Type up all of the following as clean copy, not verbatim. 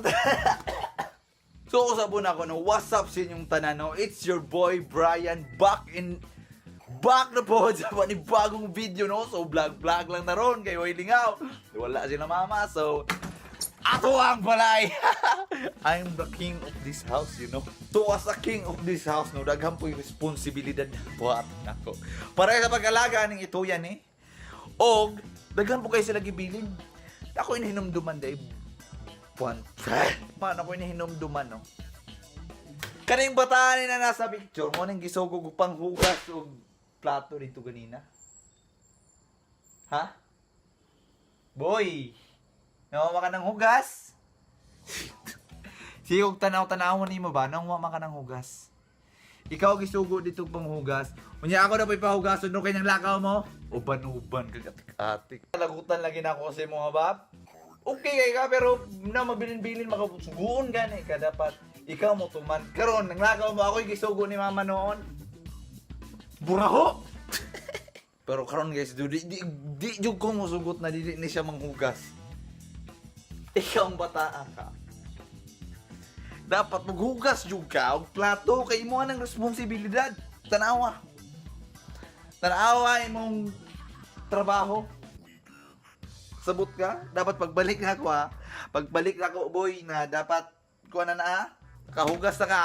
inyong So, usabon ako, no, what's up sa inyong tanan, no? It's your boy, Brian, back na po sa panibagong video, no? So, vlog-vlog lang na ron, kay way lingaw. Wala sila mama, so, ato ang balay! I'm the king of this house. So, as a king of this house, no, daghan po yung responsibilidad buhat nako. Para sa pag-alaga ning ito yan, eh. Og, daghan po kayo sila gibilin. Ako inihinumduman dahil buwan. Man, ako inihinumduman, no? Kaning bataan na nasa picture mo, nang gisugog og panghugas og plato dito ganina. Ha? Boy! Nawa ka ng hugas? Sige, kung tanaw-tanaw nimo ba, nawa ka ng hugas. Ikaw gisugo dito panghugas. Unya ako na pa'y pahugason no kanyang lakaw mo. Uban-uban kagatik-atik. Lagutan lagi na ako sa mga bab. Okay kay ka pero na mabilin-bilin makasuguon gani ka, dapat ikaw mo tuman. Karon nang lakaw mo, ako'y gisugo ni mama noon. Buraho. Pero karon guys, di di, di jud ko mosugot na dili ni siya manghugas. Ikaw ang bataa ka. Dapat maghugas jud ka og plato kay imo nang responsibilidad. Tanawa. Tanawa imong trabaho. Sabot ka? Dapat pagbalik na ako ha. Pagbalik na ako, boy, na dapat kuha na na ha. Nakahugas na ka.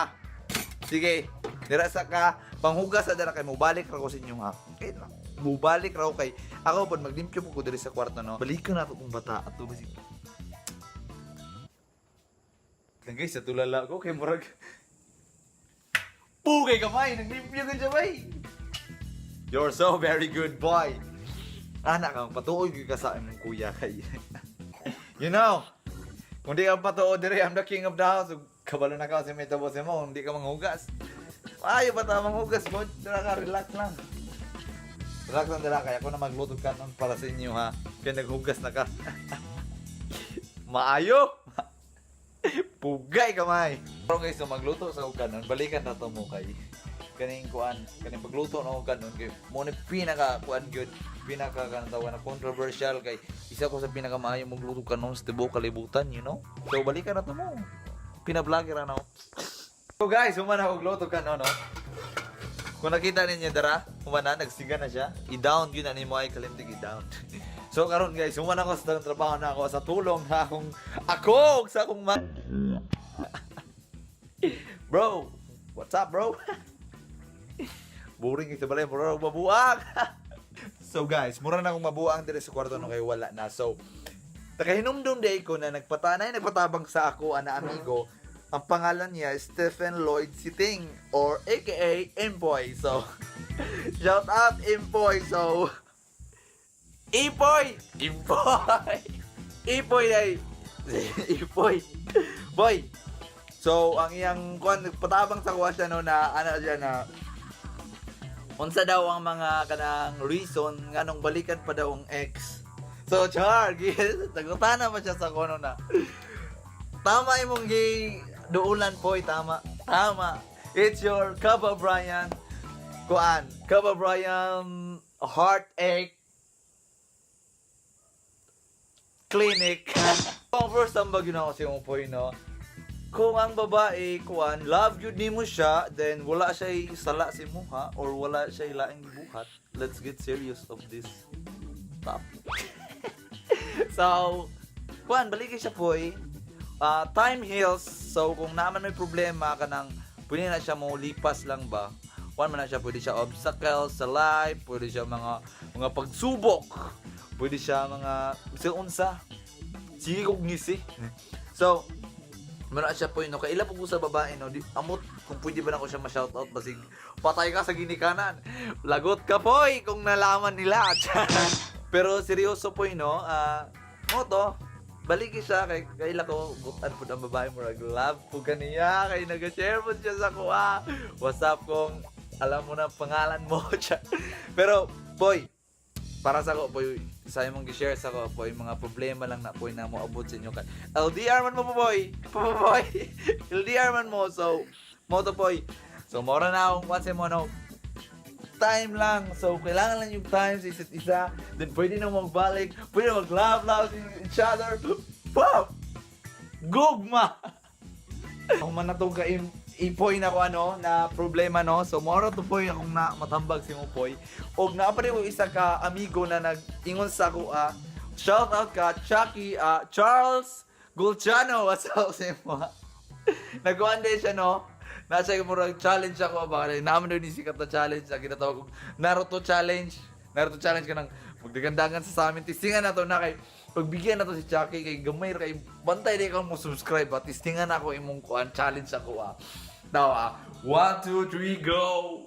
Sige, dira sa ka. Panghugas sa dira kay mubalik ra ko sa inyo ha. Okay lang. Mubalik ra ko kay ako pod maglimpyo po ko diri sa kwarto, no. Balikan na to kung bata ato basig. Lang guys, sa tulala ko kay murag pugay kamay, naglimpyo ka siya bay. You're so very good, boy. Anak kang patuoy gyud ka sa imong kuya kay. Kung di ka patuo dire, I'm the king of the house. Ug kabalo na ka sa may tabo sa mo, hindi ka manghugas. Ayo ba ta manghugas mo? Dira ka, relax lang. Relax lang dira kay ako na magluto kanon para sa inyo ha. Kaya naghugas na ka. Maayo. Pugay kamay. Pero guys, so magluto sa og kanon, balikan na to mo kay kaning kuan, kaning pagluto na og kanon kay mo ni pinaka kuan gyud, pinaka kanang tawag na controversial kay isa ko sa pinaka maayo magluto kanon sa tibuok kalibutan. So balikan na to mo. Pina-vlogger na ako. So guys, human ako luto kanon, no. Kung nakita ninyo dara, human na, nagsiga na siya. I-down yun na nimo ay kalimtig i-down. So karon guys, human ako sa trabaho na ako sa tulong na akong ako sa akong ma. Bro, what's up, bro? Boring sa balay, mura na akong mabuang. So guys, mura na akong mabuang dire sa kwarto no kay wala na. So, nakahinumdum day ko na nagpatanay, nagpatabang sa ako ana amigo. Ang pangalan niya is Stephen Lloyd Siting or aka Impoy. So, shout out Impoy. So, Ipoy! Impoy! Ipoy ay! Ipoy! Boy! So, ang iyang kuan nagpatabang sa kuha siya no na ano siya na unsa daw ang mga kanang reason nganong balikan pa daw ang ex. So, char, nagutana pa siya sa kono na. Tama imong gi duulan po, tama. Tama. It's your Kaba Brian kuan. Kaba Brian Heartache Clinic. Ang first time ba yun ako si Poy, no? Kung ang babae, kuan, love yun nimo siya, then wala siya sala si muha or wala siya laing gibuhat. Let's get serious of this topic. So, kuan, balikin siya poy. Ah, time heals. So, kung naman may problema ka nang pwede na siya mo lipas lang ba? Kuan man na siya, pwede siya obstacle sa life, pwede siya mga pagsubok, pwede siya mga sa unsa. Sige kog ngisi. So, muna siya po no, kaila po ko sa babae no, di, amot kung pwede ba na ko siya ma-shoutout basig patay ka sa ginikanan. Lagot ka poy kung nalaman nila. Pero seryoso po no, ah, mo to, baliki siya kay kaila ko butan pud ang babae, murag love po kaniya kay naga-share po siya sa kuha. What's up kung alam mo na pangalan mo siya. Pero boy, para sa ko boy, sa imong gi-share sa ko boy, mga problema lang na boy na mo abot sa inyo kay LDR man mo boy, po boy. LDR man mo, so mo to boy. So mora na akong kwan sa mo no. Time lang. So, kailangan lang yung time sa isa't isa. Then, pwede na magbalik. Pwede na mag-love, love each other. Wow! Gugma! Human na to ka ipoy na ko ano na problema, no. So moro to poy akong na matambag si mo poy. Og naa pa rin ko isa ka amigo na nag-ingon sa ako ah. Shout out ka Chucky, Charles Gulciano, what's up sa imo? Nagkuan din siya, no. Nasa yung murag challenge ako ba kay naman ni sikat na challenge sa ginatawag og Naruto challenge. Naruto challenge kanang magdagandagan sa amin. Tistingan na to na kay pagbigyan na to si Chucky kay gamay ra kay bantay di ka mo subscribe ba. Tistingan na ako imong kuan challenge ako ah. Daw ah. 1 2 3 go.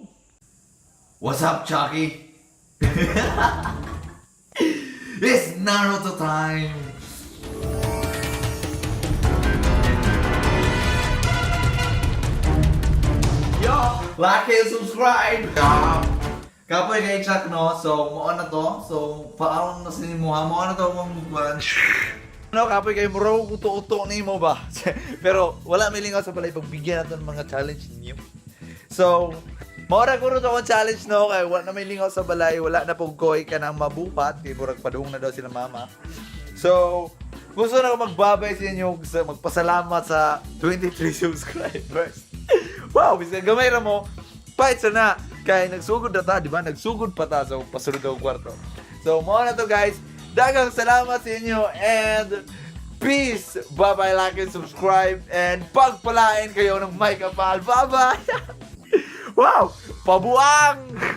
What's up, Chucky? It's Naruto time. Yo! Like and subscribe! Yeah. Kapoy kay Chuck, no? So, mao na to. So, paarong na sa nimo ha. Mao na to akong kuan. No, kapoy kay muro uto-uto nimo ba? Pero wala may lingaw sa balay, pagbigyan nato ng mga challenge niyo. So, mao ra guro to akong challenge, no, kay wala na may lingaw sa balay, wala na pug koy kanang mabuhat kay murag padung na daw sila mama. So, gusto na ko magbabay sa inyo sa magpasalamat sa 23 subscribers. Wow, bisag gamay ra mo. Fight sa na kay nagsugod na ta, di ba? Nagsugod pa ta so pasulod og kwarto. So, mao na to, guys. Daghang salamat sa inyo and peace. Bye-bye, like and subscribe and pagpalain kayo ng may kapal. Bye-bye. Wow! Pabuang!